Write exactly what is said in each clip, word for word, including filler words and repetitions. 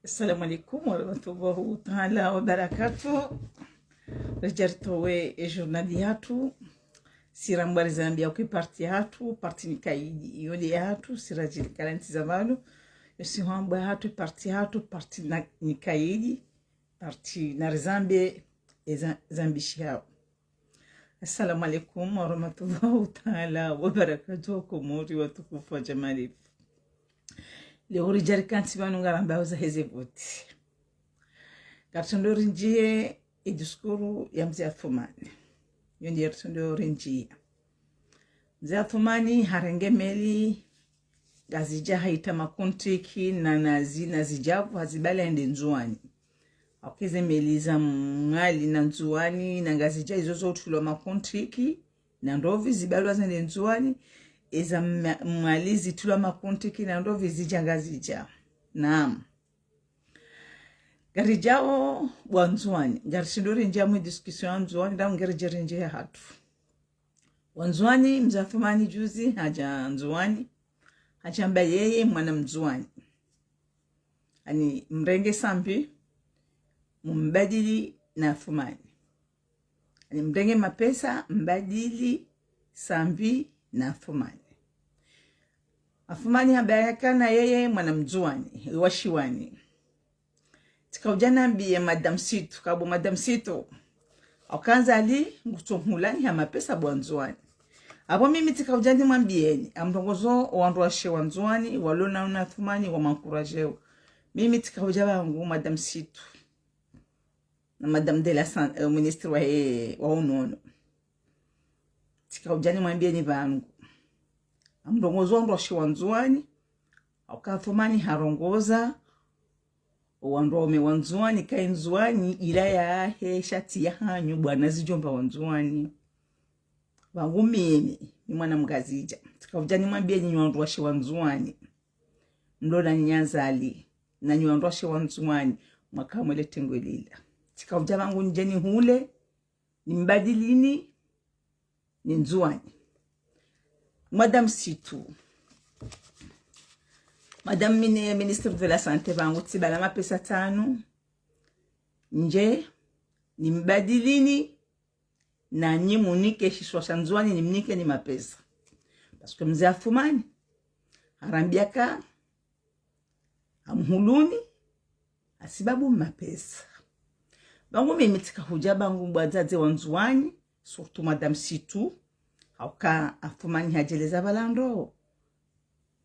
Assalamu alaikum warahmatullahi taala wabarakatuh. Redja ritowe e journal yahatru. Sirambwa rizambia kwe parti yahatru, parti nikaidi. Iyo nde yahatru, siradjiri kala ntsi za pvanu. Yo sihambwa yahatru, parti yahatru, parti na, nikaidi. Parti na rizambie, eza, zambishi hao. Assalamu alaikum warahmatullahi taala wabarakatuh, Komori watukufu wa djamalifu. Leo ridja rikantsi pvanu ngaramba uza heze voti. Ngaritsondo rindjie e discours ya Mze Athumani. Yo nde ritsondo rindjia. Mze Athumani harenge meli Ngazidja haitra makontiki na Nazi, Nazidja pvo hazibali hende Ndzuani. Hauka eze meli za Mwali na Ndzuani na Ngazidja izo zotrulwa makontiki na ndrovi zibalwa zende Ndzuani, eza Mwa-, Mwali zitrulwa makontiki na ndrovi zidja Ngazidja. Naam. Ngaridjao bo wa Ndzuani, ngarishindo rindjia mwe discussion ya Ndzuani, ndao ngaridje rindjie yahatru. Wandzuani, Mze Athumani juzi hadja Ndzuani, hadja hamba yeye mwana Mndzuani. Ani mrenge Sambi, mumbadili na Athumani. Ani mrenge mapesa, mbadili Sambi na Athumani. Athumani hamba yakana yeye mwana Mndzuani, wa Shiwani. Tsika udja nambiye Madame Situ, kabo Madame Situ. Hauka Azali, ngutso mhulani ha mapesa bo wa Ndzuani. Apvo mimi tsika udja nimwambiyeni, amrongozo owandru washe wa Ndzuani, walona una Athumani, wamwankuradjeo. Mimi tsika udja pvangu Madame Situ. Na Madame de la San-, eh, ministre wa, eh, wa unono. Tsika udja nimwambiyeni pvangu. Amrongozo owandru washe wa Ndzuani, hauka Athumani harongoza, owandru waume wa Ndzuani, kayi Ndzuani, ila yahe, sha tsi yahanyu, bo wa Nazidjomba wa Ndzuani. Pvangu mimi, ni mwana Mngazidja. Tsika udja nimwambiyeni nyi wandru washe wa Ndzuani. Mlona nyi Azali, na nyi wandru washe wa Ndzuani, mwaka mwele tengwe lila. Tsika udja pvangu ndje nihule, nimbadilini, ni Ndzuani. Madame Situ. Madame mini-, ministre de la Santé, pvangu tsibala mapesa tsanu. Ndje, nimbadilini, na nyi munike shisiwa sha Ndzuani, nimnikeni mapesa. Parce que Mze Athumani, harambiya ka, hamhuluni, hasibabu mapesa. Pvangu mimi tsika hudja pvangu bo wadzadze wa Ndzuani, surtout Madame Situ, hauka Athumani hadjeleza pvala ndo,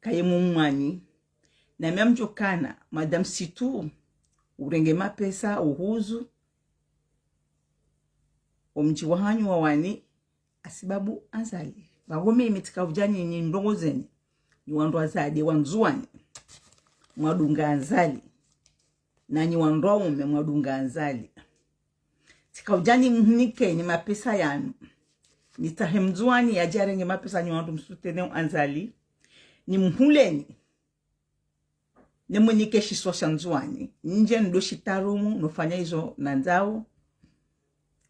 kaye mumwani. Na mi ngamdjo kana, Madame Situ, urenge mapesa, uhuzu, omdji wahanyu wa Wani, hasibabu Azali. Pvangu mimi tsika udja ni, nirongozeni. Nyi wandru wadzadze wa Ndzuani, mwadunga Azali. Na nyi wandru waume mwadunga Azali. Tsika udja nimnikeni mapesa yanu. Nitsahe Mndzuani yadje yarenge mapesa nyi wandru msouteneo Azali. Nimhuleni. Nimunike shisiwa sha Ndzuani. Ndje ndo shitarumu, nofanya izo nandzao,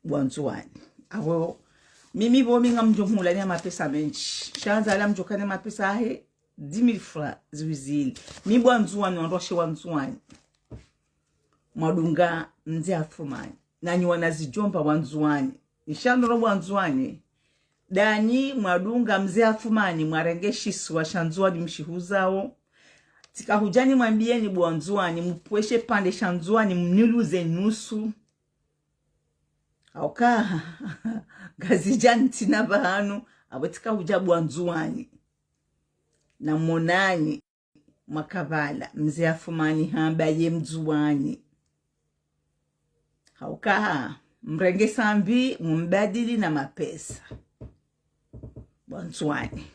bo wa Ndzuani. Apvo, mimi pvo mi ngamdjo mhulani ha mapesa mendji. Sha Azali ngamdjo kana mapesa yahe, dix mille francs ziwizili. Mi bo wa Ndzuani, wandru washe wa Ndzuani. Mwadunga Mze Athumani. Na nyi wana Nazidjomba wa Ndzuani. Nishandoro bo wa Ndzuani. Ndanyi mwadunga Mze Athumani, mwarenge shisiwa sha Ndzuani mshihuzao. Tsika hudja nimwambiyeni bo wa Ndzuani, mupvweshe pvandre sha Ndzuani, mniluze nusu. Hauka, Ngazidja ntsina pvanu, apvo tsika hudja bo wa Ndzuani. Na monani, mwaka pvala, Mze Athumani hamba ye Mndzuani. Hauka, mrenge Sambi, mumbadili na mapesa. Bo wa Ndzuani.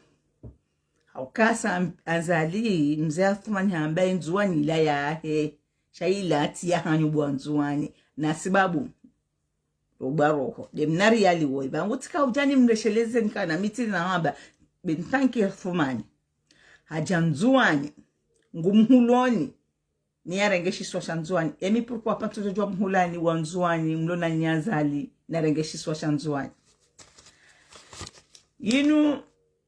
Hauka Sam-, Azali, Mze Athumani hamba ye Ndzuani ila yahe. Sha ila tsi yahanyu bo wa Ndzuani. Na sibabu, robwa roho. Nde mna riyali woyi. Pvangu tsika udja nimlesheleze nikana mi tsi nahamba. Be ntanki Athumani. Hadja Ndzuani. Ngumhuloni. Ni yarenge shisiwa sha Ndzuani. Emi pourquoi pas ntsodjo djuwa mhulani wa Ndzuani, mlona nyi Azali, narenge shisiwa sha Ndzuani. Yinu,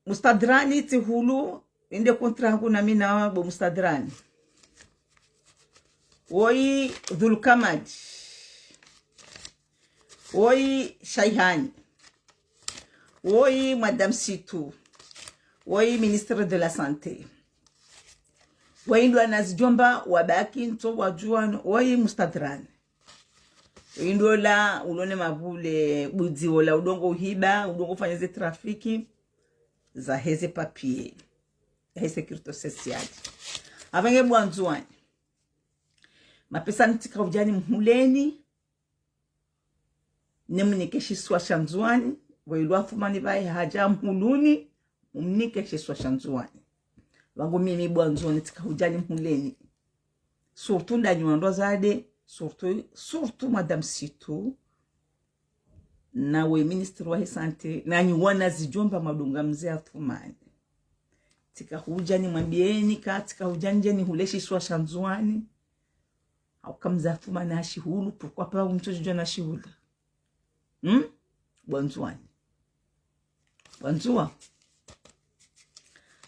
Mustadrani, tsihulu, inde contrat hangu na mi na bo Mustadrani. Woyi Dhulkamadi. Woyi Shaihani. Woyi Madame Situ. Woyi Ministre de la Santé. Woyi ndo wana zidjomba wabaki ntso wadjuwano. Woyi Mustadrani. Woyi ndo ola ulone mavule budzi wola udongo uhiba, udongo ufanya ze trafiki, za heze papier, za he sécurité sociale. Apvenge bo Wandzuwani. Mapesa ntsika udjani mhuleni, ne mnike shisiwa sha Ndzuwani, woyi ndo Athumani pvaye hadja mhuluni, mumnike shisiwa sha Ndzuwani. Pvangu mimi bo Wandzuwani ntsika udjani mhuleni. Surtout ndanyi wandru wazade, surtout, surtout Madame Situ, na woyi Ministre wa he Santé, nanyi wana zidjomba mwadunga mze Athumani. Ntsika udjani mwambieni ka, ntsika udjani djeni hule shisiwa sha Ndzuwani. Hauka mze Athumani hashihulu, pourquoi pas mtsodjodja na shihula? Hmm? Bo Wandzuwani. Bo Wandzuwa.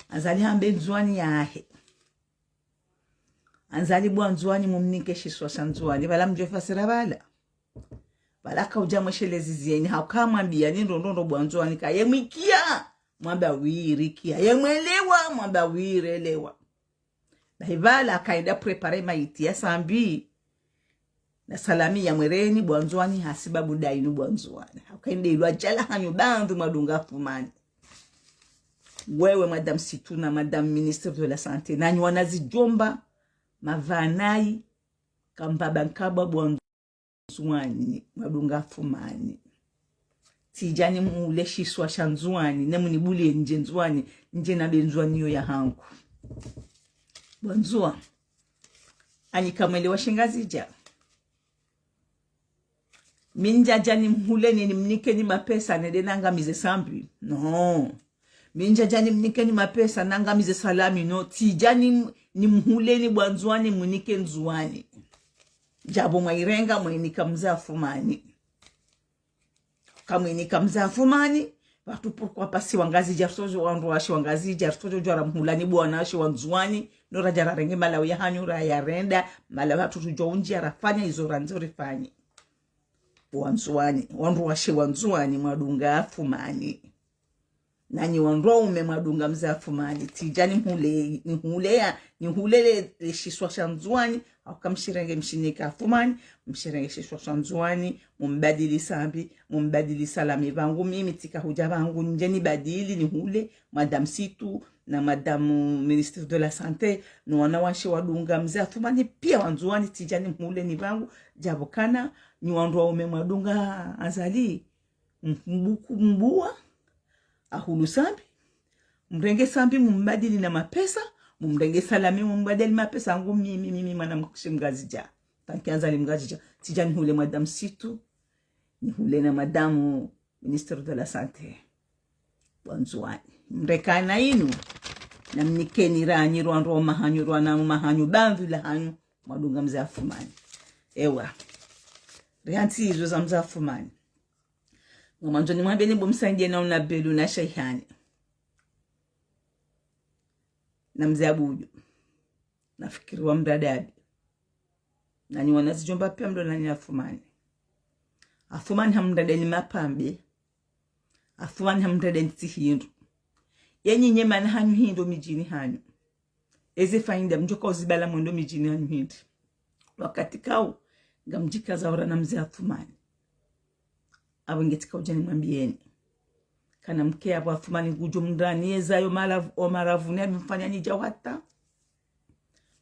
Azali hambe Ndzuwani yahe. Azali bo Wandzuwani mumnike shisiwa sha Ndzuwani. Pvala mdjo fasira pvala. Pvala kaudja mweshelezi ziyeni, hauka mwambiya ni ndo ndo ndo bo Wandzuwani ka ye mwikia, mwamba wi rikia. Ye mwelewa, mwamba wi relewa. Bahi pvala kaenda préparer maiti ya Sambi na Salami ya mwereni bo Wandzuwani, hasibabu nda inu bo Wandzuwani. Hauka inde ilwa djala hanyu bandru mwadunga Athumani. Wewe Madame Situ na Madame Ministre de la Santé, nanyi wana zidjomba, mavanayi, kambaba nkabwa bo Wandzuwani, mwadunga Athumani. Tsidjani mhule shisiwa sha Ndzuwani, ne munibuliye ndje Ndzuwani, ndje na be Ndzuwani yo ya hangu. Bo Wandzuwa, anyi kamwelewa shingazidja. Mi ndjadja nimhuleni nimnikeni mapesa nende nangamize Sambi. Non. Mi ndjadja nimnikeni mapesa nangamize Salami. Non. Tsidja nim-, nimhuleni bo Wandzuwani mnike Ndzuwani. Djapvo mwairenga mwainika mze Athumani. Kamwinika mze Athumani, pvatsu pourquoi pas si wangazidja, ritsodjo wandru washe wangazidja, ritsodjo djwara mhulani bo wanawashe wa Ndzuwani, no radja rarenge malawi ya hanyu rayarenda, malawi hatru tsudjo undjia rafanya izo randzo rifanye. Wandzuwani, wandru washe wa Ndzuwani mwadunga Athumani. Nanyi wandru waume mwadunga mze Athumani. Tsidja nimhule, nihuleya, nihulele le shisiwa sha Ndzuwani, hauka mshirenge mshinike Athumani, mshirenge shisiwa sha Ndzuwani, mumbadili Sambi, mumbadili Salami. Pvangu mimi tsika hudja pvangu ndje nibadili nihule Madame Situ na Madame Ministre de la Santé, no wanawashe wadunga mze Athumani, piya Wandzuwani tsidja nimhuleni pvangu, djapvo kana, nyi wandru waume mwadunga Azali, mbuku mbuwa, ahulu Sambi, mrenge Sambi mumbadili na mapesa, mumrenge Salami mumbadili mapesa, hangu mimi, mimi mwana mshe mngazidja. Tanki Azali mngazidja, tsidja nihule Madame Situ, nihule na Madame Ministre de la Santé. Bo Wandzuwani. Mrekana inu, namnikeni ranyi, rwandru wa mahanyu, rwanangu mahanyu, bandru la hanyu, mwadunga mze Athumani. Ewa. Rihantsi izo za mze Athumani. Ngamwandzo nimwambeni bo Msangie na Unabelu na Shaihani. Na mze Abudu. Nafikiri wa mdadabi. Nanyi wana zidjomba piya mdo nanyi Athumani. Athumani hamdadeni mapambe. Athumani hamdadeni tsi hindru. Yenyi nyemana hanyu hindru midjini hanyu. Eze fayida mdjoka uzibala mwendo midjini hanyu hindri. Wakati kawu, ngamdjikaza ora na mze Athumani. Apvo nge tsika udja nimwambiyeni. Kana mke apvo Athumani ngudjo mndrani yeza yo malavu, o maravu ne abimfanya nidja wata.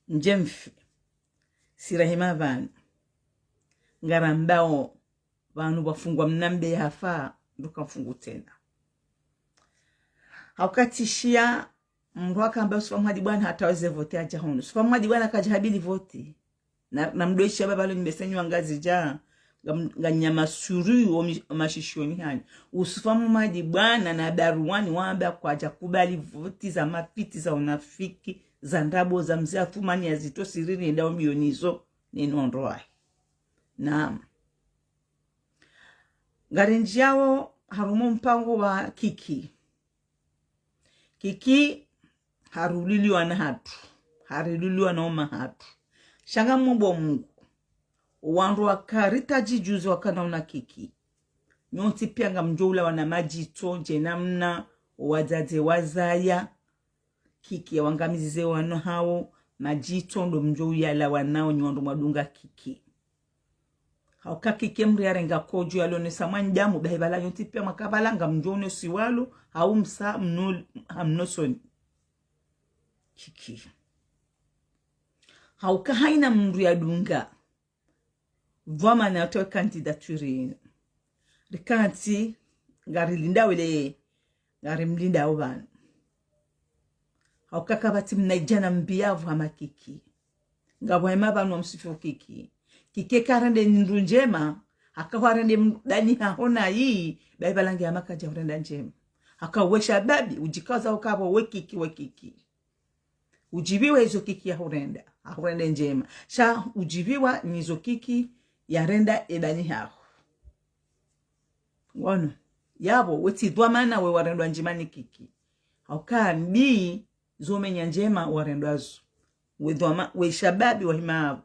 Ndje mfi. Sirahima pvanu. Ngarambao. Pvanu pvwafungwa mnambe yafa, nduka mfungu tsena. Hauka tsishiya, mndru hakamba Sufa Mwadi Bwana hata weze voti hadja hunu. Sufa Mwadi Bwana kadja habili voti. Na, na mdo ishiya babalo ni besenyi wangazidja, nga, nga nyama suru wo mi-, wo mashishoni hanyu. Usufa Mwadi Bwana na Baruwani wamba kwadja kubali voti za mafitsi, za unafiki, za ndrabo, za mze Athumani ya zitso siriri nda ombiyo nizo, neno ndrowahi. Naam. Ngarendjiyawo harumwa mpango wa Kiki. Kiki haruliliwa na hatru. Haruliliwa na oma hatru. Sha ngamomba Mungu, wandru waka rita djidjuzi wakana una Kiki, nyontsi pia ngamdjo ulawana madjitso ndje namna wadzadze wazaya Kiki yawangamizize wana hawo, madjitso ndo mdjo uyalawa nao nyi wandru mwadunga Kiki. Hauka Kiki mdru yarenga kodjo yalonesa mwanadamu, bahi pvala nyontsi pia mwaka pvala ngamdjo onesiwalo, hau msa mno, hamnosoni. Kiki. Hauka haina mdru yadunga pvwamana yatowe candidature yinu. Rikantsi, ngarilindao wele, ngarimlindao pvanu. Hauka kapvatsi mnaidjana mbi yapvo hama Kiki. Ngapvo hema pvanu wamsifu Kiki. Kiki eka harende ndru ndjema, haka hwarende m-, dani haho na yi, bahi pvala nge hama kadja hurenda ndjema. Haka we shababi, udjikaza ukapvo we Kiki, we Kiki. Udjipviwa izo Kiki yahurenda, hahurende ndjema. Sha udjipviwa nizo Kiki yarenda edani haho. Ngono, yapvo, we tsi dhwamana we warendwa ndjema ni Kiki. Hauka mbi, zo menya ndjema warendwa zo. We dhwama-, we shababi wahima yapvo.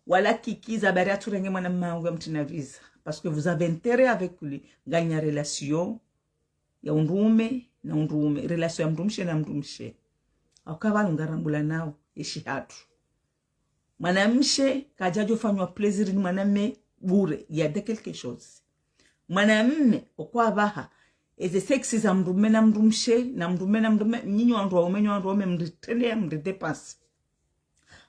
Wala Kiki za bari aturenge mwana mangu ya mtrina visa. Parce que vous avez intérêt avec lui. Nganya relation ya undrume na undrume, relation ya mdrumshe na mdrumshe. Hauka pvanu ngarambulanao, eshi hatru. Mwanamshe kadjadjo fanywa plaisir ni mwanamme bure, il y a de quelque chose. Mwanamme, okwa pvaha, eze sexe za mdrume na mdrumshe, na mdrume na mdrume, nyinyi wandru waume, nyinyi wandru waume, mritrendeya, mridépense.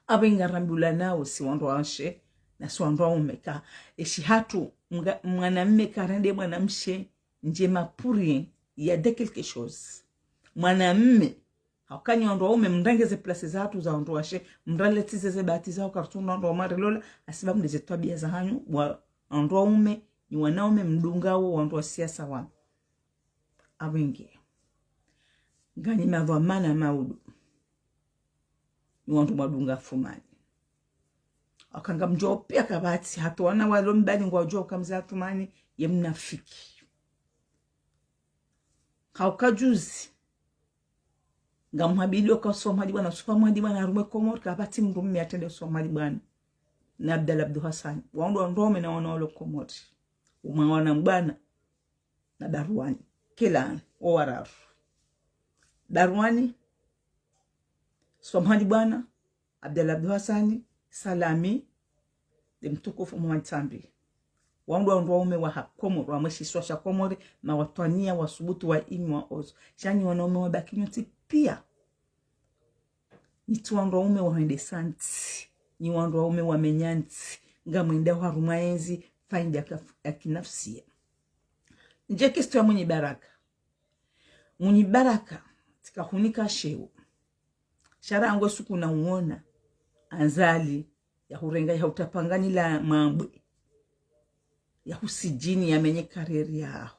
Apvo ngarambulanao si wandru washe, na si wandru waume ka, eshi hatru, mga-, mwanamme karende mwanamshe, ndjema pour rien, il y a de quelque chose. Mwanamme, hauka nyi wandru waume mrenge ze place zahatru za wandru washe, mraletize ze bahati zaho kartsundra wandru waume rilola, hasibabu nde ze twabia zahanyu, wa-, wandru waume, nyi wanaume mdungao wandru wa siasa wanu. Apvo nge. Nganyi madhwamana maudu. Nyi wandru mwadunga Athumani. Hauka ngamdjuao pia kapvatsi, hata wana walo mbali ngwadjuao uka mze Athumani, ye mnafiki. Hauka juzi, ngamhabilio uka Uswa Mhadi Bwana, Uswa Mhadi Bwana harumwa Komori, kapvatsi mdrume atrende Uswa Mhadi Bwana na Abdallah Abdou Hassan. Wao ndo wandru waume na wana walo Komori. Umwe wana mbwana na Barwani. Kila wo wararu. Barwani, Uswa Mhadi Bwana, Abdallah Abdou Hassan, Salami, nde mtukufu Mohamed Sambi. Wao ndo wandru waume waha Komori, wa mwe shisiwa sha Komori, na watwaniya wasubutu wa inyi wa ozo. Sha nyi wanaume wabaki nyontsi pia. Nyi tsi wandru waume wa hwendesa ntsi. Nyi wandru waume wa menya ntsi. Ngamwendao harumwa ezi, faida ya kaf-, ya kinafsia. Ndje question ya Mwinyi Baraka. Mwinyi Baraka, tsika hunika sheo. Sha rangu esuku na uona, Azali, yahurenga, yahutrapangani la mambwe, yahusijini, yamenye kariyeri yaho.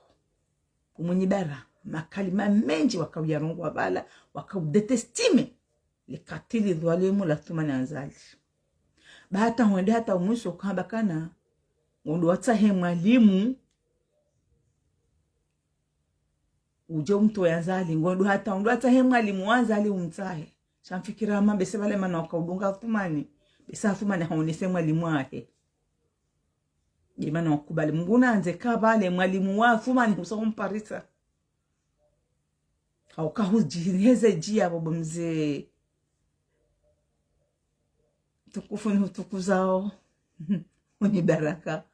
Bo Mwinyi Bara, makalima mendji wakauyarongoa pvala, wakaudétester, le katili dhwalimu la Athumani Azali. Ba hata hwende hata umwiso ukahamba kana, ngondo watsahe mwalimu, udje umtowe Azali, ngondo hata, ngondo watsahe mwalimu wa Azali umtsahe. Sha mfikira hama bese pvale mana wakaudunga Athumani, bese Athumani haonese mwalimu wahe. Nde mana wakubali. Mngu nandze ka pvale mwalimu wa Athumani husa humparisa. Hauka hudjiheze djiya bo mze mtukufu nihutukuzao. Mwinyi Baraka.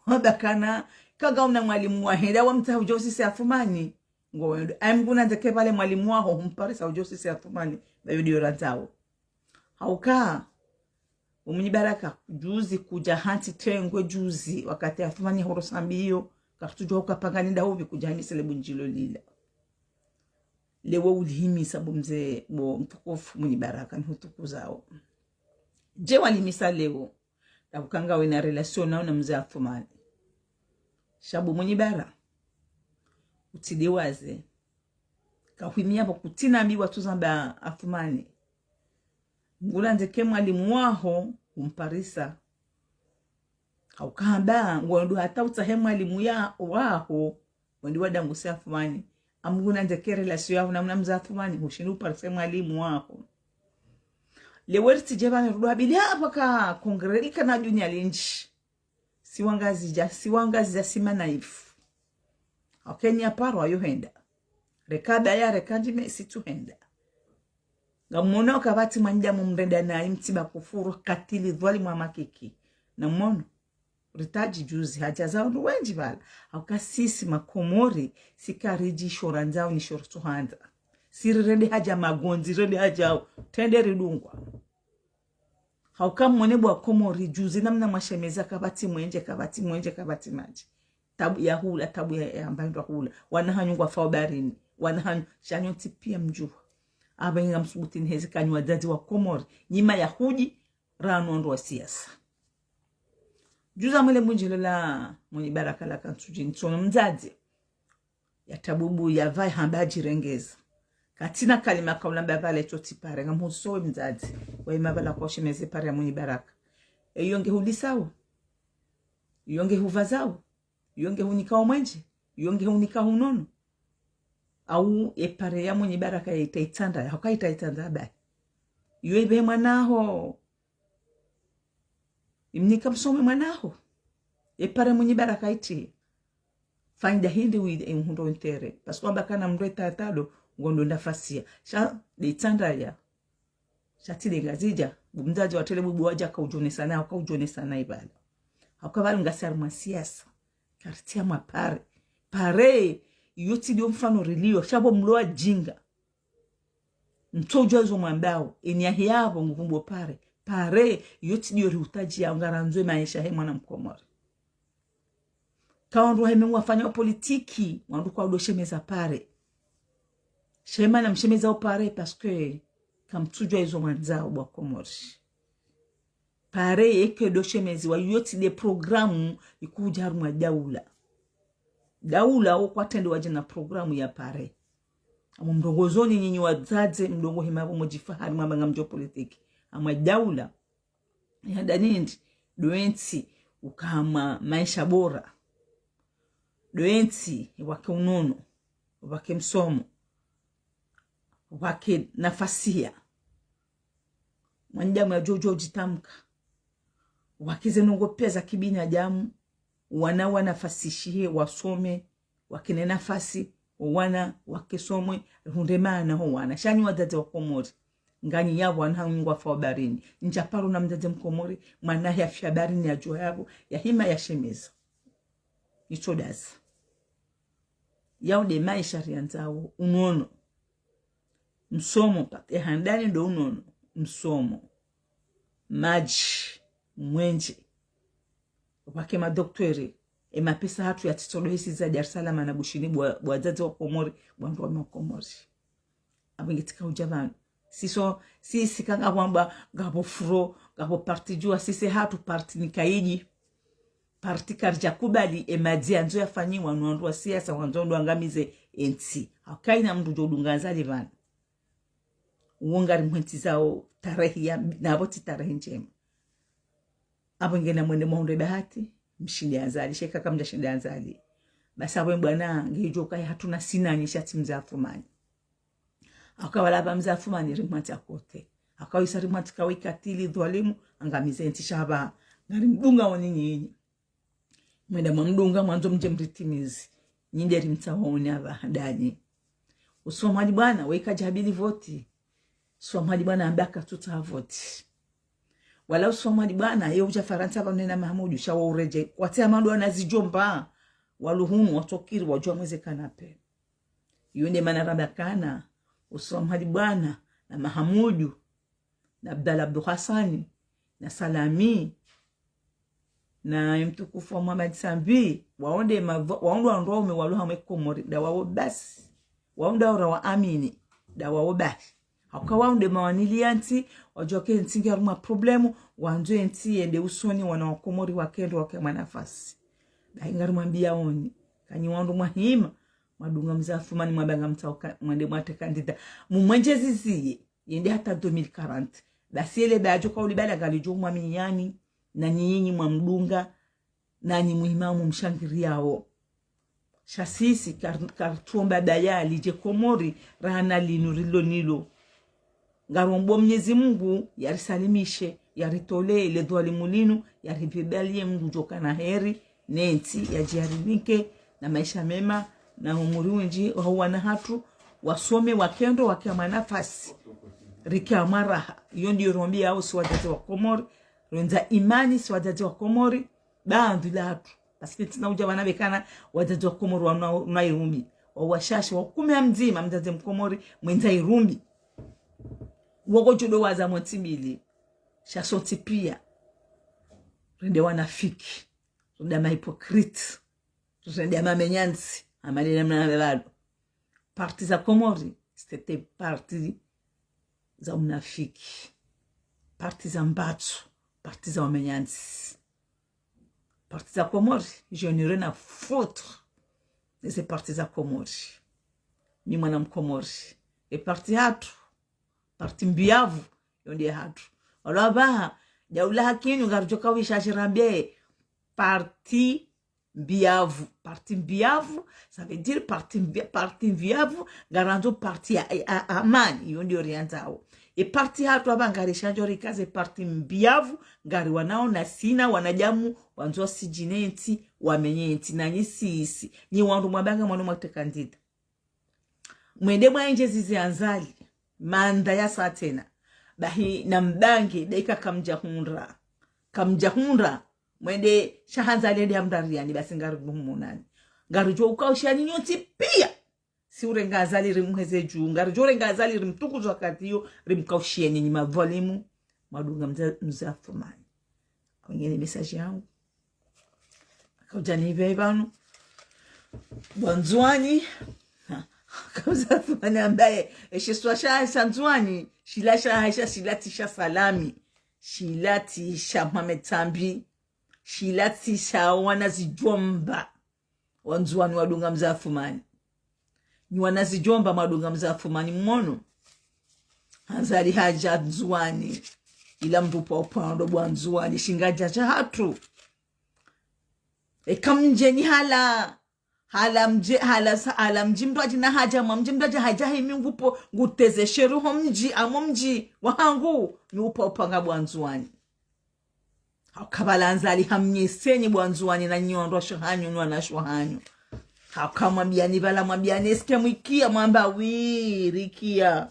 Wamba kana, kaga una mwalimu wahe, nda wamtsaha udjo usise Athumani. Ngondo. Ayi Mngu nandze ke pvale mwalimu waho, humparisa udjo usise Athumani. Ba yo ndiyo randzao. Hauka, bo Mwinyi Baraka, juzi kudja hantsi tengwe juzi, wakati Athumani horosa mbiyo, karitsudjuwa ukapvangani nda hupvi kudja hanyisile bundjilo lila. Lewo ulihimisa bo mze, bo mtukufu Mwinyi Baraka, nihutukuzao. Dje walihimisa lewo, na ukanga wena relation nao na mze Athumani. Sha bo Mwinyi Bara, utsidewaze. Kahwimia pvo kutsina mbi watsuzamba Athumani. Mngu nandze ke mwalimu waho, humparisa. Hauka hamba, ngondo hata utsahe mwalimu ya, waho, wende wadanguse Athumani. Ayi Mngu nandze ke relation yaho na mna mze Athumani, hushindi uparise mwalimu waho. Lewo ritsidje pvanu rudwabili hapvo ka kongre lika na dunia lindji. Si wangazidja, si wangazidja si manaifu. Hauka eni ya paro ayo henda. Reka daya, reka ndjime si tsu henda. Ngamwono kapvatsi mwanadamu mrenda nayi mtsiba kufuru katili dhwalimu wa makiki. Namwono. Ritadji juzi hadja za wandru wendji pvala. Hauka sisi makomori, si karidji sho randzao ni sho ritsuhandza. Si rirende hadja magondzi, rirende hadja hau. Trende ridungwa. Hauka mwone bwa Komori, juzi namna mwashemeza kapvatsi mwenje, kapvatsi mwenje, kapvatsi madji. Tabu ya hula, tabu ya, ya mba ndrwa hula. Wana hanyu ngwafao baharini. Wana hanyu, sha nyontsi pia mdjuha. Apvo ngamsubutu niheze kanyu wadzadze wa Komori. Nyima ya hudji, ranu wandru wa siasa. Juzi mwele mwinjilio la Mwinyi Baraka la Kantsudji, ntsono mdzadze. Ya tabubu ya pvayi hamba djirengeza. Katsina kalima kaulamba pvale tso tsi pare, ngamhuso we mdzadze. Wa hima pvala kwa ushemeze pare ya Mwinyi Baraka. Eyo nge hulisao. Iyo nge hupvazao. Iyo nge hunikao mwenje. Iyo nge hunikao unono. Au e pare ya Mwinyi Baraka ya ita itsandra, ya huka ita itsandra bahi. Iyo ibe mwanaho. Imnika msome mwanaho. E pare Mwinyi Baraka iti. Fanyida hindri wide e mhundo ntere. Parce que amba kana mndru e tatado, ngondo nafasi ya. Sha de itsandra ya. Sha tsi de Ngazidja, bu mdzadze wa tele bubu wadja ka udjonesa na, ka udjonesa na ibala. Hauka pvale ngasi harimwa siasa. Karitsi ya mwa pare. Pare, iyo tsi dio mfano rilio, sha pvo mlo wadjinga. Mtsodjua izo mwambao, eni ya hiyapvo nguvumbo pare. Pare, iyo tsi dio rihutadjia, ngarandzo e maesha he mwana mkomori. Ka wandru wa heme ngwafanyao politiki, wandru kwa udo shemeza pare. Shema na mshemeza o pare, parce que kamtsudjua izo mwandzao bwa Komori. Pare yeke do shemeziwa, iyo tsi de programu ikudja harumwa daula. Daula wo kwatrende wadje na programu ya pare. Amo mrongozo ni nyinyi wadzadze, mrongohe mapvo mdjifahari mwamba ngamdjo politiki. Amwa daula, ya danindi, do entsi, uka harumwa maesha bora. Do entsi, wake unono, wake msomo, wake nafasi ya. Mwanadamu ya djodjo djitamka. Wake ze ndrongoo pia za kibinadamu, wana wanafasishihe, wasome, wakene nafasi, wana, wake somwe, rihundre maana ho wana. Sha nyi wadzadze wa Komori. Nganyi yapvo wana hanyu ngwafao baharini. Ndja paro na mdzadze mkomori, mwana ya fia baharini ya djuwa yapvo, ya hima ya shemeza. Itso daza. Yao de maesha riyandzao, unono. Msomo, pa, e handani ndo unono. Msomo. Madji, mwenje. Wake madokteri, e mapesa hatru ya titodo hisi za Dar es Salaam na Bushini bwa, bwa wadzadze wa Komori, bwa wandru wa Komori. Apvo nge tsika udja pvanu. Siso, sisi ka ngapvo amba, ngapvo furo, ngapvo parti djuwa, sisi hatru parti ni kaidji. Parti karidja kubali, e madzi yandzo yafanyiwa, no wandru wa siasa, wandzo ndo wangamize entsi. Hauka ina mndru djo dunga Azali pvanu. Uwo ngari mwentsi zao tarehi ya, na apvo tsi tarehi ndjema. Apvo ngena mwende mwahundre bahati, mshinde Azali, sha eka kamdja shinde Azali. Basi apvo mbwana, ngedjo kaya hatru na sinanyi sha tsi mze Athumani. Hauka wala apva mze Athumani rimwantsi akote. Hauka wisa rimwantsi kawe katili dhwalimu, angamize entsi sha apva. Ngari mdunga oni nyinyi. Mwenda mwamdunga mwandzo mdje mritimizi. Nyi nde rimtsaha oni apva handani. Uswamwali bwana, weka djabili voti. Uswamwali bwana amba katsutsaha voti. Wala uswamwali bwana, ye udja Farantsa pvanu na Mahamudu, sha wa uredje. Kwatsi amando wana zidjomba. Waluhunu, watsokiri, wadjuwa mweze kanape. Iyo nde mana ramba kana, uswamwali bwana, na Mahamudu, na Abdallah Abdou Hassani, na Salami, na mtukufu wa Mohamed Sambi, wao nde ma-, wao ndo wandru waume walo hamwe Komori, nda wao basi. Wao nda ora wa amini, nda wao basi. Hauka wao nde mawanili ya ntsi, wadjuwa ke ntsi nge harumwa problemu, wandzo entsi yende usoni wana wa Komori wakendo wake mwa nafasi. Bahi ngari mwambia oni, kanyi wandru mwahima, mwadunga mze Athumani mwamba ngamtsaho ka-, mwende mwatre kandida. Mumwenje ziziye, yende hata deux mille quarante. Basi ele badjo kauli bala ngalidjo mwamini yani, na nyinyi mwamdunga, na nyi muhima mumshangiriao. Sha sisi kar-, karitsomba daya lidje Komori, rahana linu rilo nilo. Ngarombo Mnyezi Mungu yarisalimishe, yaritolee le dhwalimu linu, yaripvibaliye mndru djoka na heri, ne ntsi yadjiyarinike na maesha mema, na umuri wendji waho wana hatru, wasome, wakendo, wake ha mwa nafasi, rike ha mwa raha. Iyo ndiyo rombi yawo si wadzadze wa Komori, rondza imani si wadzadze wa Komori, ba ndhwi la hatru. Parce que tsina udja wana bekana wadzadze wa Komori wana, wana irumbi. Wa washashi, wa kume ha mdzima mdzadze Mkomori mwendza irumbi. Woko djudo waza montsi mbili. Sha sontsi piya rende wanafiki, rende ma hypocrite, rende mamenyantsi, amalele mna balo. Parti za Komori, c'était parti za unafiki. Parti za mbatsu, parti za wamenyantsi. Parti za Komori, je n'ai rien à foutre de ces parti za Komori. Mi mwana Mkomori. E parti hatru, parti mbiyavu, yo nde hatru. Walo apvaha, daula hakinu, ngaridjo kawisha shirambie, parti mbiyavu. Parti mbiyavu, ça veut dire parti mbi-, parti mbiyavu, ngarandzo parti ya, ya, ya amani, iyo ndiyo riandzao. E parti hatru apvaha ngarishandjo rikaze parti mbiyavu, ngari wanao na sina wanadamu, wandzo wasidjine ntsi, wamenye ntsi, nanyi sisi. Nyi wandru mwabanga mwanu mwateka ndida. Mwende mwaendje zizi Azali, manda ya sa tsena. Bahi na mbange, daika kamdja hundra. Kamdja hundra, mwende sha Azali ende hamrariani, basi ngari muhumunani. Ngaridjo ukaushiani nyontsi piya. Si urenga Azali rimuheze dju, ngaridjo urenga Azali rimtukuze wakati iyo, rimkaushieni nyi madhwalimu, mwadunga mze, mze Athumani. Wengine message yangu. Akaudja nipve pvanu. Bwa Ndzuani. Ha, akaudza Athumani ambaye, eshiswa sha, sha Ndzuani, shila sha, sha, shila tsi sha Salami. Shila tsi sha Mohamed Sambi. Shila tsi sha wana zidjomba. Wandzuani wadunga mze Athumani. Nyi wana zidjomba mwadunga mze Athumani mwono. Azali hadja Ndzuani. Ila mndru pvwa upvando bwa Ndzuani. Shingadja sha hatru. Eka mdjeni hala. Hala mdje, hala sa, hala mdji mndru adjina hadja, mwa mdji mndru adja hadja himi ngupvo, nguteze sheru ho mdji, amo mdji wahangu, nyi upvwa upvanga bwa Ndzuani. Hauka pvala Azali hamnyesenyi bwa Ndzuani na nyi wandru washe hanyu, nyi wanashe hanyu. Hauka mwambiani pvala mwambiani, est-ce que mwikia mwamba wi, rikia.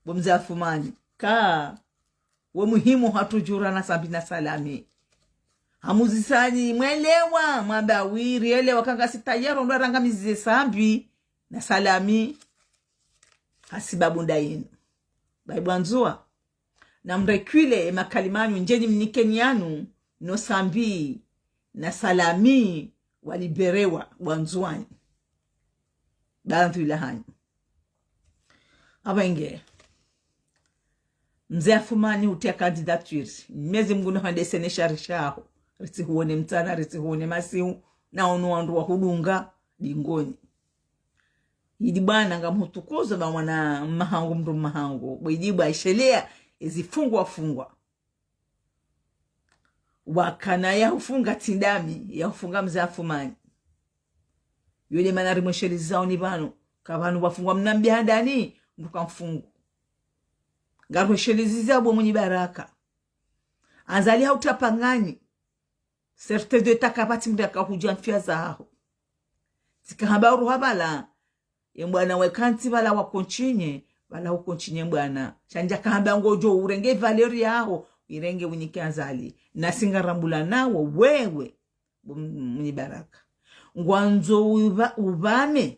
Bo mze Athumani. Ka. We muhimu hatru djura na Sambi na Salami. Hamuzisani, mwelewa, mwamba wi, rielewa, kanga si tayari, ndo arangamize Sambi na Salami. Hasibabu nda yinu. Bahi bwa Ndzuwa. Na mrekile e makalima yanyu, ndjeni mnikeni yanu, no Sambi, na Salami, waliberewa, bwa Ndzuwani. Ba ndhwi la hanyu. Apvenge. Mze Athumani utia candidature. Mnyezi Mungu nahwendese ne shari shaho. Ritsihuone mtsana, ritsihuone masihu. Na ono wandru wahudunga, dingoni. Idi bwana ngamhutukuzo ba mwana mahangu, mndru mahangu. Bo idi bwa ishelea, ezi fungwa fungwa. Wakana ya hufunga tsi ndami, ya hufunga mze Athumani. Yo nde mana rimweshelezao ni pvanu. Ka pvanu pvafungwa mnambi handani, mndru ka mfungu. Ngarweshelezao bo Mwinyi Baraka. Azali hautrapangani. Certes de taka pvatsi mndru yakahudja mfiya zaho. Tsika hamba uruha pvala. Ye mbwana weka ntsi pvala wa continuer, pvala u continuer mbwana. Sha ndja kahamba ngodjo urenge valeur yaho, irenge winike Azali. Nasi ngarambula nawo, wewe, bo Mwinyi Baraka. Ngwandzo uva-, uvame,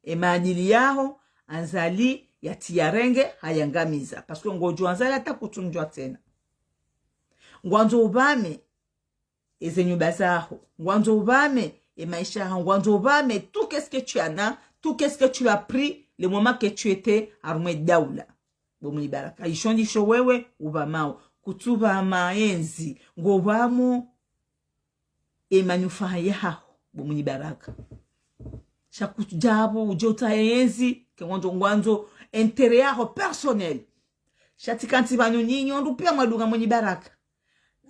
e maadili yaho, Azali, yatsi yarenge, hayangamiza. Parce que ngodjo Azali hata kutsundjwa tsena. Ngwandzo uvame, eze nyumba zaho. Ngwandzo uvame, e maesha yaho. Ngwandzo uvame, tout qu'est-ce que tu en as, tout qu'est-ce que tu as pris, le moment que tu étais harumwa e daula. Bo Mwinyi Baraka. Isho ndisho wewe, uvamao. Kutsuvama enzi, ngovamo, e manufaa yaho, bo Mwinyi Baraka. Sha kudjapvo, udjo utsaha enzi, ke ngwandzo, ngwandzo, intérêt yaho personnel. Sha tsi kantsi pvanu nyinyi wandru piya mwadunga Mwinyi Baraka.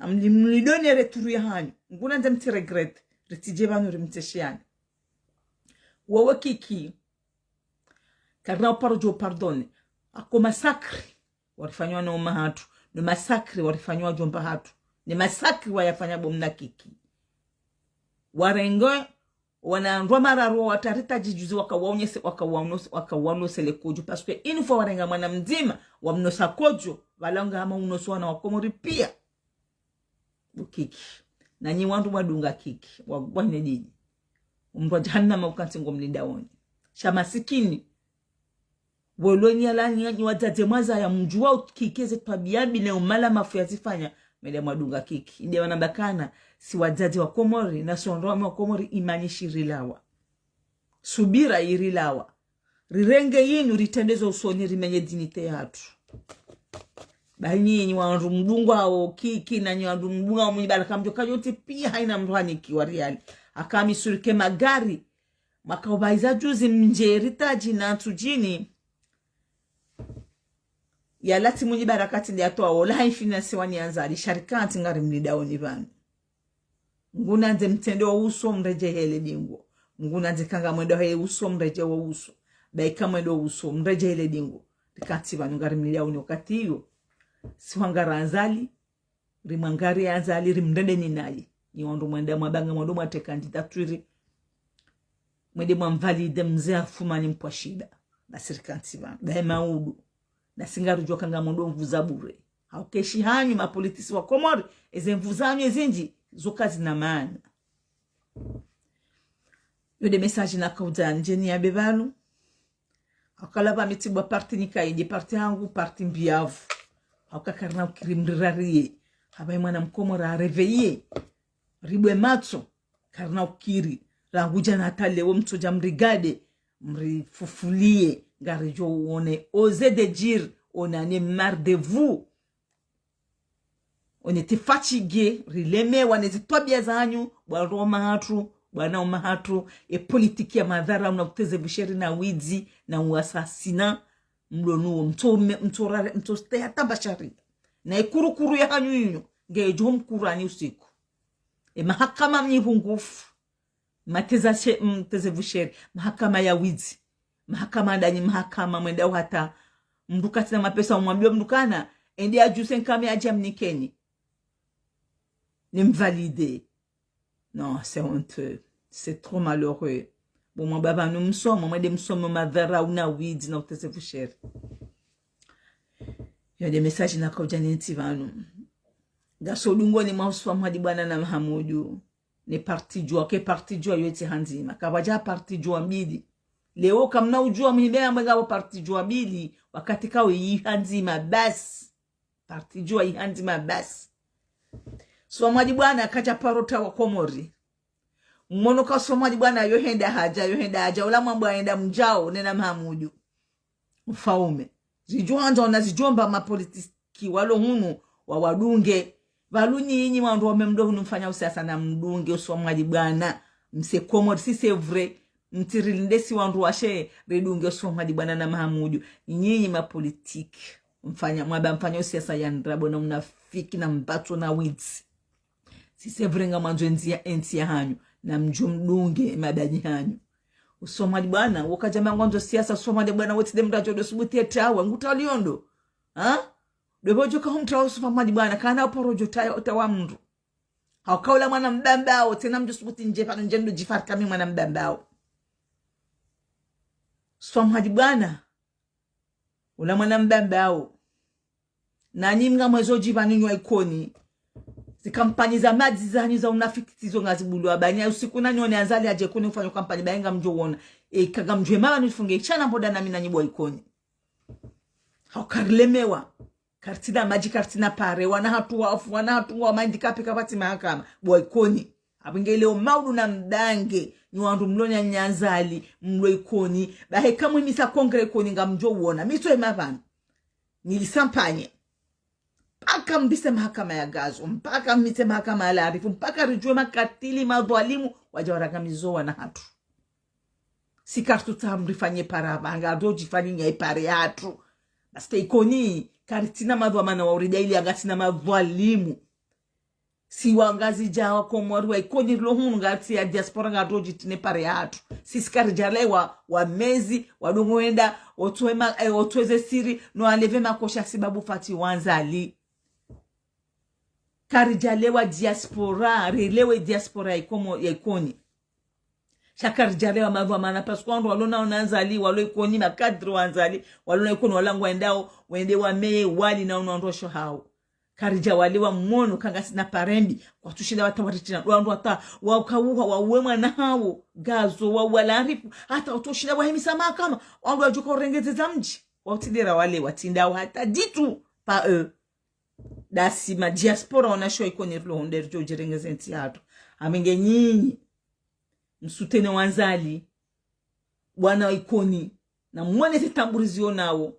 Amli-, mlidonner retour ya hanyu. Nguna ndze mtsi regretter. Ritsidje pvanu rimtseshiane. Wewe Kiki. Karina uparo djo pardonner. Ako massacre. warifanya wana uma hatru, ne masakri warifanya wajomba hatru, ne masakri wayafanya bo mna Kiki. Warenge wana ndrwa mararu wa tarita djijuzi wakawaonyese, wakawaonose, wakawaonose le kodjo. Parce que une fois warenga mwana mdzima, wamnosa kodjo, pvala nga hama unoso wana wa Komori pia. Bo Kiki. Na nyi wandru mwadunga Kiki, wa, wa ne dini. Umndru wa jahannama ukantsi ngo mlinda woni. Sha masikini. Welo nyi ala nyi, nyi wadzadze mwazaya mdjuwa Kiki eze twabiya mbi ne umala mafu yazifanya, mende mwadunga Kiki. Inde wana mbakana, si wadzadze wa Komori, na si wandru wa Komori imani shirilawa. Subira irilawa. Rirenge yinu, ritrende zo usoni, rimenye dignité yatru. Bahi nyi, nyi wandru mdungao Kiki, na nyi wandru mdungao Mwinyi Baraka mdjo kanyoti pia haina mndru hanikiwa riali. Haka misurike magari, mwaka ubayiza juzi mdje ritaji na ntsudjini. Yalatsi Mwinyi Baraka tsi nde yatowa wola hayi finance wani Azali, sha rikantsi ngari mlinda woni pvanu. Mngu nandze mtrende wo uso mredjehele dingo. Mngu nandze ka ngamwendo he uso mredje wo uso. Bahi ka mwendo uso mredjehele dingo. Rikantsi pvanu ngari mlinda woni wakati iyo. Si hwangara Azali, rimwangari Azali, rimrende ni nayi. Nyi wandru mwenda mwabanga mwandru mwatre candidature. Mwende mwamvalide mze afumani mpwa shida. Basi rikantsi pvanu. Bahi maudu. Na si ngaridjo ka ngamwendo mvuza bure. Hauka eshi hanyu mapolitisi wa Komori, eze mvu zanyu ezindji, zo kazina maana. Yo nde message nakaudza ndjeni ya be pvanu. Hauka la pva mi tsi bwa parti nikaidi, parti hangu, parti mbiyavu. Hauka karina ukiri mrirariye. Hapvayi mwana mkomori a réveiller. Ribwe matso, karina ukiri. Rangu djana hata leo mtsodja mrigade, mrifufuliye. Ngaridjo wone, oser de dire, on en a marre de vous. On était fatigués, rilemewa ne zi twabiya zanyu, bwana uma hatru, bwana uma hatru, e politiki ya madhara, mna uteze busheri na widzi, na uasasina, mlo nuwo, mtso me-, mtso rare, mtso steya tamba shari. Na ikurukuru ya hanyu inyo, ngedjo mkurani usiku. E mahakama mnyi pungufu. Mateza she-, mteze busheri. Mahakama ya widzi. Mahakama ndanyi, mahakama mwenda uhata. Mndru katsina mapesa umwambiyo mndru kana, ende ajuse nkame aje amnikeni. Ni mvalide. Non, c'est honteux. C'est trop malheureux. Bo mwa baba nu msomo, mwende msomo madhara una widzi na uteze busheri. Yo nde message nakaudja nentsi pvanu. Ngaso dungoni mwa Uswa Mwadi Bwana na Mahamudu. Ne parti djuwa, ke parti djuwa yo tsi handzima. Kapvadja parti djuwa mbili. Leo kamna udjuwa muhimbe yambe ngapvo parti djuwa mbili, wakati kawe yi handzima basi. Parti djuwa yi handzima basi. Uswa Mwadi Bwana kadja paro tawa Komori. Mwono ka Uswa Mwadi Bwana yo henda hadja, yo henda hadja. Ula mwambwa henda mdjao, nena Mahamudu. Mfaume. Zidjo handza ona zidjomba mapolitiki walo hunu wawadunge. Pvalu nyinyi wandru wame mdo hunu mfanya usiasa na mdunge Uswa Mwadi Bwana. Mse Komori, si c'est vrai. Mtsirilinde si wandru washe, ridunge Uswa Mwadi Bwana na Mahamudu. Nyinyi mapolitiki. Mfanya, mwaba mfanya usiasa ya ndrabo na unafiki na mbatso na widzi. Si c'est vrai ngamwandzo entsi ya, entsi ya hanyu. Na mdjo mdunge madanyi hanyu. Uswa Mwadi Bwana, woka djama ngwandzo siasa, Uswa Mwadi Bwana, wetsi de mndru adjo do subuti etawa, nguta liondo. Ha? Dopvo djoka humtawa Uswa Mwadi Bwana, kana uparo djo tawa, tawa mndru. Hauka ula mwana mbambao, tsena mdjo subuti ndje pvanu ndje ndo djifarika mi mwana mbambao. Uswa Mwadi Bwana, ula mwana mbambao. Nanyi mnga mwezo djiba ninywa Ikoni. Zikampanyi za madzi zanyu za unafiki tsizo ngazibulwa. Banya usiku nanyi one Azali adje Ikoni ufanya kampanyi, bayi ngamdjo wona. E, ka ngamdjo ema pvanu nifunge ishana mboda nami nanyi bwa Ikoni. Hauka rilemewa. Karitsina madji, karitsina pare, wana hatru wafu, wana hatru wa mahandicapés kapvatsi mahakama. Bwa Ikoni. Apvo nge leo maudu na mdange, nyi wandru mlo nya Azali, mlo Ikoni, bahi kamwe misa congrès Ikoni ngamdjo wona, mitso ema pvanu. Nilisampanye. Mpaka mbise mahakama ya Gazo, mpaka mbise mahakama ya Larifu, mpaka ridjuwe makatili, madhwalimu, wadja warangamizo wana hatru. Si karitsutsaha mrifanye pare apvaha, ngaridjo djifanye nyayi pare hatru. Basi Ikoni, karitsina madhwamana wa uridjaili, angatsina madhwalimu. Si wangazidja wa Komori wa Ikoni rilo hunu ngasi ya diaspora ngarudjo djitine pare yahatru. Sisi karidjalewa wa mezi, wadungu wenda, otswe ma, eh, otswe ze siri, no aleve makosha sibabu fati wa Azali. Karidjalewa diaspora, rilewe diaspora ya Ikomo, ya Ikoni. Sha karidjalewa mavwa mana parce que wandru walo na ona Azali, walo Ikoni, makadri wa Azali, walo na Ikoni, wala ngwendao, wende wa meye, wali na ona ndrosho hao. Karidja walewa mwono, ka ngasina parembi, kwatsushinda wata waritina, wandru wata, wakauha, wauwe mwana hawo, ngazo, wauwa larifu, hata watsushinda wahimisa mahakama, wandru wadjuka urengeze za mdji, wautidera walewa, tindao hata ditu, pa eux. Dasi ma diaspora wanasho Ikoni rilo hunu ridjo djirengeze ntsi yahatru. Amenge nyinyi. Msutene wa Azali. Wana wa Ikoni. Na mwone ze tamburi zio nawo.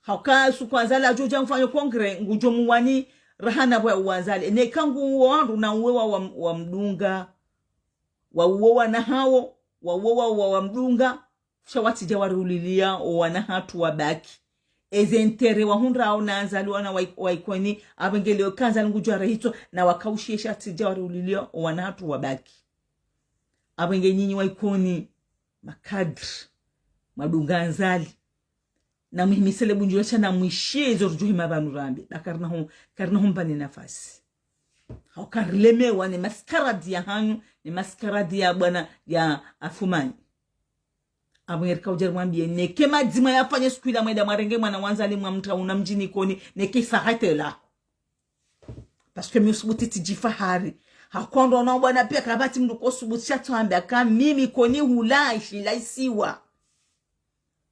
Hauka suku Azali adjo dja mfanyo kongre, ngudjo muwani raha na bwa wa Azali. Ene kangu uwo wandru na uwe wa, wa, wa mdunga. Wauwe wana hawo, wauwe wa, wa, wa mdunga. Sha watsidja wariulilia owana hatru wabaki. Eze intérêt wahundrao na Azali wana wa, wa Ikoni, apvo nge leo ka Azali ngudjo warehitso, na wakaushiye sha watsidja wariulilia owana hatru wabaki. Apvo nge nyinyi wa Ikoni, makadri, mwadunga Azali. Na muhimisele bundjula sha na mwishiye izo rudjo hima pvanu rambe. Ba karina hu, karina humpvani nafasi. Hauka rilemewa ne maskaradi ya hanyu, ne maskaradi ya bwana ya Afumani. Apvo ngerika udja rimwambiye, neke madzima yafanye suku ila mwenda mwarenge mwana wa Azali mwamtra una mdjini Ikoni, neke s'arrête là. Parce que mi usubuti tsidjifahari. Hauka ndo ona bwana piya kapvatsi mndru kosubuti sha tsuambe aka mimi Ikoni hula, ishila isiwa.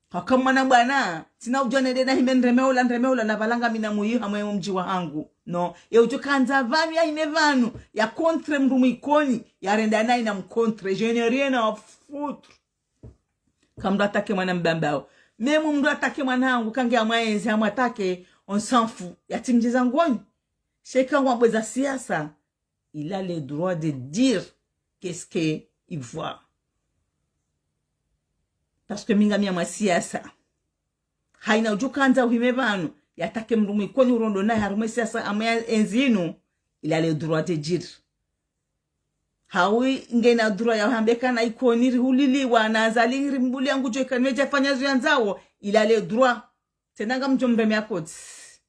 Hauka mwana bwana, tsina udjo nende na hime ndreme ula, ndreme ula, na pvala ngami na muyi hamwe mdji wa hangu. Non, ye udjo kandza pvanu ya hime pvanu, ya contre mndru mwikoni, ya renda nayi na mkontre. Je n'ai rien à foutre. Ka mndru attaquer mwana mbambao. Même mndru attaquer mwana hangu, ka nge amwaenzi, amwattaquer, on s'en fout. Ya tsimdjiza ngoni. Sha eka ngwambweza siasa, il a le droit de dire qu'est-ce que il voit. Parce que mi ngami ya mwa siasa. Haina udjo kandza uhime pvanu, ya attaquer mndru mwikoni urondo naye harumwa siasa amwe ya enzi inu, il a le droit de dire. Hawi ngena droit ya hambe kana Ikoni rihuliliwa na Azali rimbulia ngudjo ika nwe dja fanya zo yandzao, il a le droit. Tsena ngamdjo mreme ya kotsi.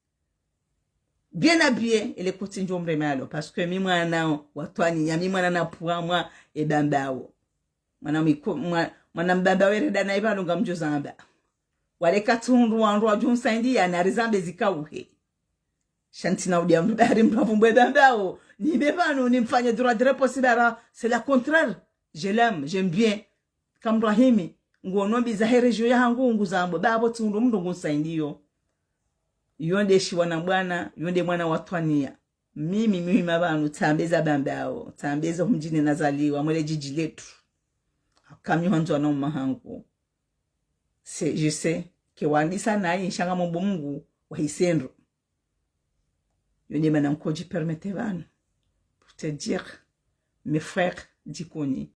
Bien habillé, ele kotsi ndjo mreme alo, parce que mi mwana wa twani, ya mi mwana na pvwa mwa e bambao. Mwana miko, mwa, mwana mbambao ereda na ipvalo ngamdjo zamba. Wale katsi hundru wandru wadjo nsaindiya na rizambe zikauhe. Sha ntsina udiya mndru bari mndru avumbwe bambao. Nibe pvanu nimfanye droit de réponse bara, c'est la contraire. Je l'aime, j'aime bien. Ka mndru ahimi, nguono mbi za he région ya hangu nguzambo, ba apvo tsi hundru mndru ngunsaindiyo. Yo nde shiwana bwana, yo nde mwana wa twaniya. Mimi mi uhima pvanu, tsambe za bambao, tsambe za humdjini nazaliwa, mwele djidji letru. Hauka mi hwandzo wana uma hangu. C'est, je sais, ke wandisa nayi, nsha ngamombo Mungu, wahise ndro. Yo nde mana nkodji permettre pvanu. Pour te dire, mes frères d'Ikoni.